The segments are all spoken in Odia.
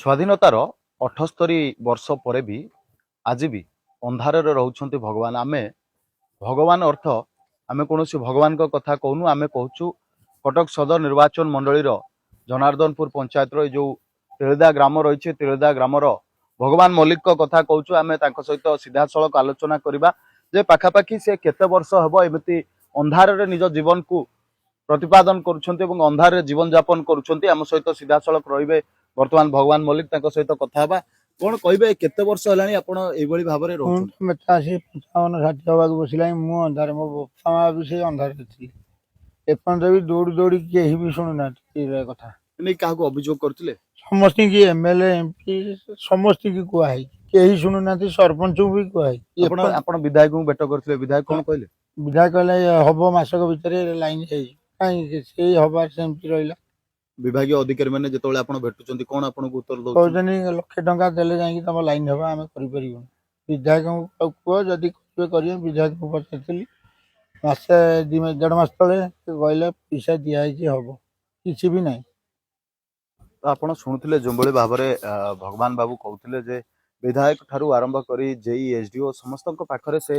ସ୍ୱାଧୀନତାର 78 ବର୍ଷ ପରେ ବି ଆଜି ବି ଅନ୍ଧାରରେ ରହୁଛନ୍ତି ଭଗବାନ। ଆମେ ଭଗବାନ ଅର୍ଥ ଆମେ କୌଣସି ଭଗବାନଙ୍କ କଥା କହୁନୁ, ଆମେ କହୁଛୁ କଟକ ସଦର ନିର୍ବାଚନ ମଣ୍ଡଳୀର ଜନାର୍ଦ୍ଦନପୁର ପଞ୍ଚାୟତର ଏଇ ଯୋଉ ତିଳିଦା ଗ୍ରାମ ରହିଛି, ତିଳିଦା ଗ୍ରାମର ଭଗବାନ ମଲ୍ଲିକଙ୍କ କଥା କହୁଛୁ। ଆମେ ତାଙ୍କ ସହିତ ସିଧାସଳଖ ଆଲୋଚନା କରିବା ଯେ ପାଖାପାଖି ସେ କେତେ ବର୍ଷ ହେବ ଏମିତି ଅନ୍ଧାରରେ ନିଜ ଜୀବନକୁ ପ୍ରତିପାଦନ କରୁଛନ୍ତି ଏବଂ ଅନ୍ଧାରରେ ଜୀବନ ଯାପନ କରୁଛନ୍ତି। ଆମ ସହିତ ସିଧାସଳଖ ରହିବେ ବର୍ତ୍ତମାନ ଭଗବାନ ମଲ୍ଲିକ, ତାଙ୍କ ସହିତ କଥା ହେବା। କଣ କହିବେ, କେତେ ବର୍ଷ ହେଲାଣି ଆପଣ ଏଇଭଳି ଭାବରେ ମୁଁ ରହୁଛନ୍ତି? ତ ମେତେ ଆସି 55-60 ହବାକୁ ବସିଲାଣି। ମୁଁ ଅନ୍ଧାରେ, ମୋ ବାପା ମା ବି ସେଇ ଅନ୍ଧାରରେ ଥିଲେ। ଏପର୍ଯ୍ୟନ୍ତ ବି ଦୌଡ଼ି ଦୌଡ଼ି କେହି ବି ଶୁଣୁନାହାନ୍ତି ଏଇ କଥା। ଏନେଇ କାହାକୁ ଅଭିଯୋଗ କରିଥିଲେ? ସମସ୍ତିଙ୍କି, ଏମଏଲଏ, ଏମପି ସମସ୍ତିଙ୍କି କୁହା ହେଇଛି, କେହି ଶୁଣୁନାହାନ୍ତି। ସରପଞ୍ଚଙ୍କୁ ବି କୁହା ହେଇଛି। ଆପଣ ବିଧାୟକଙ୍କୁ ଭେଟ କରିଥିଲେ, ବିଧାୟକ କଣ କହିଲେ? ବିଧାୟକ କହିଲେ ହବ, ମାସକ ଭିତରେ ଲାଇନ ହେଇଯିବ। କାହିଁକି ସେଇ ହବାର ସେମିତି ରହିଲା। ବିଭାଗୀୟ ଅଧିକାରୀ ମାନେ ଯେତେବେଳେ ଆପଣ ଭେଟୁଛନ୍ତି, କଣ ଆପଣଙ୍କୁ ଉତ୍ତର ଦଉଛନ୍ତି? କହୁଛନ୍ତି ଲକ୍ଷେ ଟଙ୍କା ଦେଲେ ଯାଇକି ତମ ଲାଇନ ହବ, ଆମେ କରିପାରିବୁନି। ବିଧାୟକଙ୍କୁ ଆଉ କୁହ, ଯଦି କରିବେ କରିବେ। ବିଧାୟକଙ୍କୁ ପଚାରିଥିଲି ମାସେ 2 ମାସ 1.5 ମାସ ତଳେ, ସେ କହିଲେ ପଇସା ଦିଆହେଇଛି, ହବ। କିଛି ବି ନାହିଁ। ତ ଆପଣ ଶୁଣୁଥିଲେ ଯେଉଁଭଳି ଭାବରେ ଭଗବାନ ବାବୁ କହୁଥିଲେ ଯେ ବିଧାୟକ ଠାରୁ ଆରମ୍ଭ କରି ଜେଇ, ଏସଡିଓ ସମସ୍ତଙ୍କ ପାଖରେ ସେ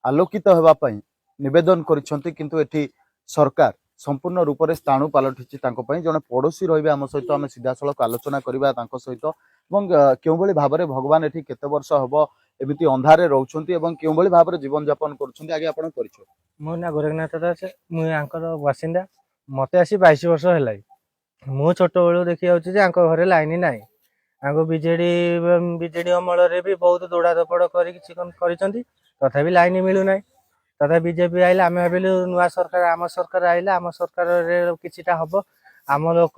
ଆଲୋକିତ ହେବା ପାଇଁ ନିବେଦନ କରିଛନ୍ତି, କିନ୍ତୁ ଏଠି ସରକାର ସମ୍ପୂର୍ଣ୍ଣ ରୂପରେ ସ୍ଥାଣୁ ପାଲଟିଛି ତାଙ୍କ ପାଇଁ। ଜଣେ ପଡ଼ୋଶୀ ରହିବେ ଆମ ସହିତ, ଆମେ ସିଧାସଳଖ ଆଲୋଚନା କରିବା ତାଙ୍କ ସହିତ ଏବଂ କେଉଁଭଳି ଭାବରେ ଭଗବାନ ଏଠି କେତେ ବର୍ଷ ହବ ଏମିତି ଅନ୍ଧାରରେ ରହୁଛନ୍ତି ଏବଂ କେଉଁଭଳି ଭାବରେ ଜୀବନଯାପନ କରୁଛନ୍ତି। ଆଜ୍ଞା, ଆପଣ ପରିଚୟ? ମୋ ନାଁ ଗୋରଖନାଥ ଦାସ, ମୁଁ ୟାଙ୍କର ବାସିନ୍ଦା। ମତେ ଆସି 22 ବର୍ଷ ହେଲାଣି। ମୁଁ ଛୋଟବେଳୁ ଦେଖି ଯାଉଛି ଯେ ୟାଙ୍କ ଘରେ ଲାଇନ ନାହିଁ। ଆଙ୍କୁ ବିଜେଡି ବିଜେଡି ଅମଳରେ ବି ବହୁତ ଦୌଡ଼ା ଧପଡ଼ କରି କିଛି କଣ କରିଛନ୍ତି, ତଥାପି ଲାଇନ ମିଳୁନାହିଁ। ତଥାପି ବିଜେପି ଆଇଲା, ଆମେ ଭାବିଲୁ ନୂଆ ସରକାର, ଆମ ସରକାର ଆଇଲା, ଆମ ସରକାରରେ କିଛିଟା ହବ, ଆମ ଲୋକ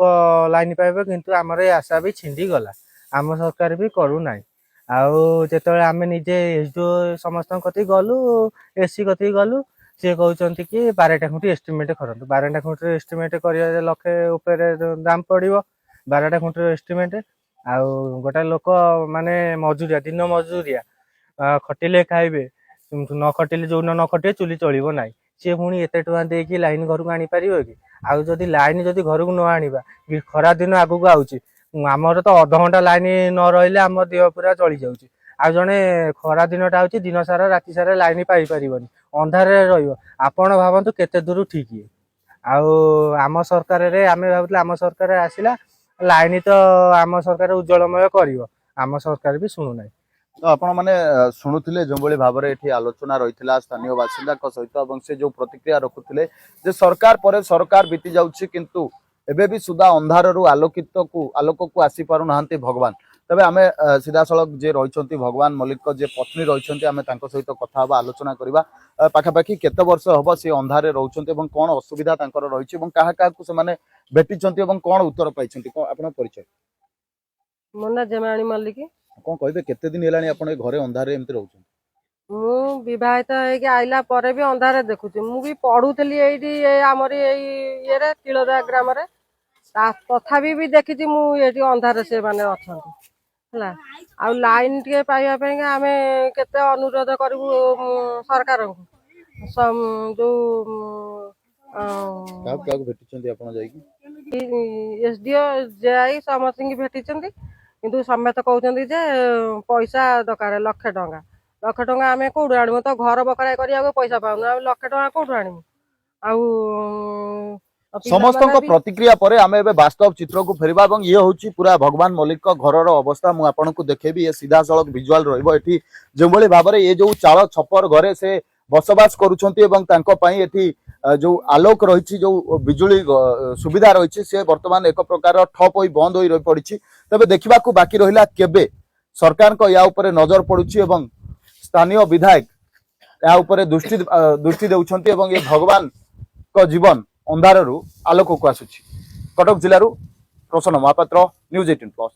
ଲାଇନ ପାଇବେ। କିନ୍ତୁ ଆମର ଏ ଆଶା ବି ଛିଣ୍ଡିଗଲା। ଆମ ସରକାର ବି କରୁନାହିଁ। ଆଉ ଯେତେବେଳେ ଆମେ ନିଜେ ଏସଡିଓ ସମସ୍ତଙ୍କ କତିକି ଗଲୁ, ଏସି କତିକି ଗଲୁ, ସିଏ କହୁଛନ୍ତି କି 12ଟା ଖୁଣ୍ଟି ଏଷ୍ଟିମେଟ୍ କରନ୍ତୁ। 12ଟା ଖୁଣ୍ଟିର ଏଷ୍ଟିମେଟ୍ କରିବା ଲକ୍ଷେ ଉପରେ ଦାମ ପଡ଼ିବ 12ଟା ଖୁଣ୍ଟିର ଏଷ୍ଟିମେଟ୍। ଆଉ ଗୋଟେ ଲୋକ ମାନେ ମଜୁରିଆ, ଦିନ ମଜୁରିଆ, ଖଟିଲେ ଖାଇବେ, ନ ଖଟିଲେ, ଯୋଉଦିନ ନ ଖଟିବେ ଚୁଲି ଚଳିବ ନାହିଁ। ସିଏ ପୁଣି ଏତେ ଟଙ୍କା ଦେଇକି ଲାଇନ ଘରକୁ ଆଣିପାରିବ କି? ଆଉ ଯଦି ଲାଇନ ଯଦି ଘରକୁ ନ ଆଣିବା, ଖରା ଦିନ ଆଗକୁ ଆଉଛି, ଆମର ତ ଅଧଘଣ୍ଟା ଲାଇନ ନ ରହିଲେ ଆମ ଦେହ ପୁରା ଚଳି ଯାଉଛି। ଆଉ ଜଣେ ଖରା ଦିନଟା ହଉଛି, ଦିନ ସାରା ରାତି ସାରା ଲାଇନ ପାଇପାରିବନି, ଅନ୍ଧାରରେ ରହିବ। ଆପଣ ଭାବନ୍ତୁ କେତେ ଦୂର ଠିକ ଇଏ। ଆଉ ଆମ ସରକାରରେ ଆମେ ଭାବୁଥିଲୁ ଆମ ସରକାର ଆସିଲା, ଲାଇନ ତ ଆମ ସରକାର ଉଜ୍ଜଳମୟ କରିବ, ଆମ ସରକାର ବି ଶୁଣୁନାହିଁ। ତ ଆପଣ ମାନେ ଶୁଣୁଥିଲେ ଯେଉଁଭଳି ଭାବରେ ଏଠି ଆଲୋଚନା ରହିଥିଲା ସ୍ଥାନୀୟ ବାସିନ୍ଦାଙ୍କ ସହିତ ଏବଂ ସେ ଯୋଉ ପ୍ରତିକ୍ରିୟା ରଖୁଥିଲେ ଯେ ସରକାର ପରେ ସରକାର ବିତି ଯାଉଛି, କିନ୍ତୁ ଏବେ ବି ସୁଦ୍ଧା ଅନ୍ଧାରରୁ ଆଲୋକକୁ ଆସି ପାରୁନାହାନ୍ତି ଭଗବାନ। ତେବେ ଆମେ ସିଧାସଳଖ ଯିଏ ରହିଛନ୍ତି, ଭଗବାନ ମଲ୍ଲିକଙ୍କ ଯିଏ ପତ୍ନୀ ରହିଛନ୍ତି, ଆମେ ତାଙ୍କ ସହିତ କଥା ହେବା, ଆଲୋଚନା କରିବା। ପାଖାପାଖି କେତେ ବର୍ଷ ହବ ସେ ଅନ୍ଧାରରେ ରହୁଛନ୍ତି ଏବଂ କଣ ଅସୁବିଧା ତାଙ୍କର ରହିଛି ଏବଂ କାହା କାହାକୁ ସେମାନେ ଭେଟିଛନ୍ତି ଏବଂ କଣ ଉତ୍ତର ପାଇଛନ୍ତି। କଣ ଆପଣଙ୍କ ପରିଚୟ? ମୋ ନାଁ ଜେମାଣୀ ମଲ୍ଲିକ। କଣ କହିବେ, କେତେ ଦିନ ହେଲାଣି ଆପଣ ଏ ଘରେ ଅନ୍ଧାରରେ ଏମିତି ରହୁଛନ୍ତି? ମୁଁ ବିବାହିତ ହେଇକି ଆଇଲା ପରେ ବି ଅନ୍ଧାରେ ଦେଖୁଛି। ମୁଁ ବି ପଢୁଥିଲି ଏଇଠି, ଏ ଆମରି ଏଇ ଇଏରେ, ତିଳଦା ଗ୍ରାମରେ। ତଥାପି ବି ଦେଖିଛି ମୁଁ ଏଇଠି ଅନ୍ଧାରେ ସେମାନେ ଅଛନ୍ତି। ହେଲା, ଆଉ ଲାଇନ ଟିକେ ପାଇବା ପାଇଁକା ଆମେ କେତେ ଅନୁରୋଧ କରିବୁ ସରକାରଙ୍କୁ, ଯୋଉ କାହାକୁ କାହାକୁ ଭେଟିଛନ୍ତି ଆପଣ ଯାଇକି? ଏସଡିଓ, ଜେଆଇ ସମସ୍ତଙ୍କୁ ଭେଟିଛନ୍ତି। କିନ୍ତୁ ସମସ୍ତେ କହୁଛନ୍ତି ଯେ ପଇସା ଦରକାର ଲକ୍ଷେ ଟଙ୍କା। ଲକ୍ଷେ ଟଙ୍କା ଆମେ କୋଉଠୁ ଆଣିବୁ? ତ ଘର ବଖରାଏ କରିବାକୁ ପଇସା ପାଉନୁ, ଆଉ ଲକ୍ଷେ ଟଙ୍କା କୋଉଠୁ ଆଣିବୁ? ଆଉ ପିଲାମାନେ ସମସ୍ତଙ୍କ ପ୍ରତିକ୍ରିୟା ପରେ ଆମେ ଏବେ ବାସ୍ତବ ଚିତ୍ରକୁ ଫେରିବା ଏବଂ ଇଏ ହଉଛି ପୁରା ଭଗବାନ ମଲ୍ଲିକଙ୍କ ଘରର ଅବସ୍ଥା। ମୁଁ ଆପଣଙ୍କୁ ଦେଖେଇବି, ଇଏ ସିଧାସଳଖ ଭିଜୁଆଲ ରହିବ। ଏଠି ଯେଉଁଭଳି ଭାବରେ ଏ ଯୋଉ ଚାଳ ଛପର ଘରେ ସେ ବସବାସ କରୁଛନ୍ତି ଏବଂ ତାଙ୍କ ପାଇଁ ଏଠି ଯୋଉ ଆଲୋକ ରହିଛି, ଯୋଉ ବିଜୁଳି ସୁବିଧା ରହିଛି, ସେ ବର୍ତ୍ତମାନ ଏକ ପ୍ରକାର ଠପ୍ ହୋଇ ବନ୍ଦ ହୋଇ ରହି ପଡ଼ିଛି। ତେବେ ଦେଖିବାକୁ ବାକି ରହିଲା କେବେ ସରକାରଙ୍କ ୟା ଉପରେ ନଜର ପଡୁଛି ଏବଂ ସ୍ଥାନୀୟ ବିଧାୟକ ଏହା ଉପରେ ଦୃଷ୍ଟି ଦେଉଛନ୍ତି ଏବଂ ଏ ଭଗବାନଙ୍କ ଜୀବନ ଅନ୍ଧାରରୁ ଆଲୋକକୁ ଆସୁଛି। କଟକ ଜିଲ୍ଲାରୁ ପ୍ରସନ୍ନ ମହାପାତ୍ର, ନ୍ୟୁଜ୍ 18 ପ୍ଲସ୍।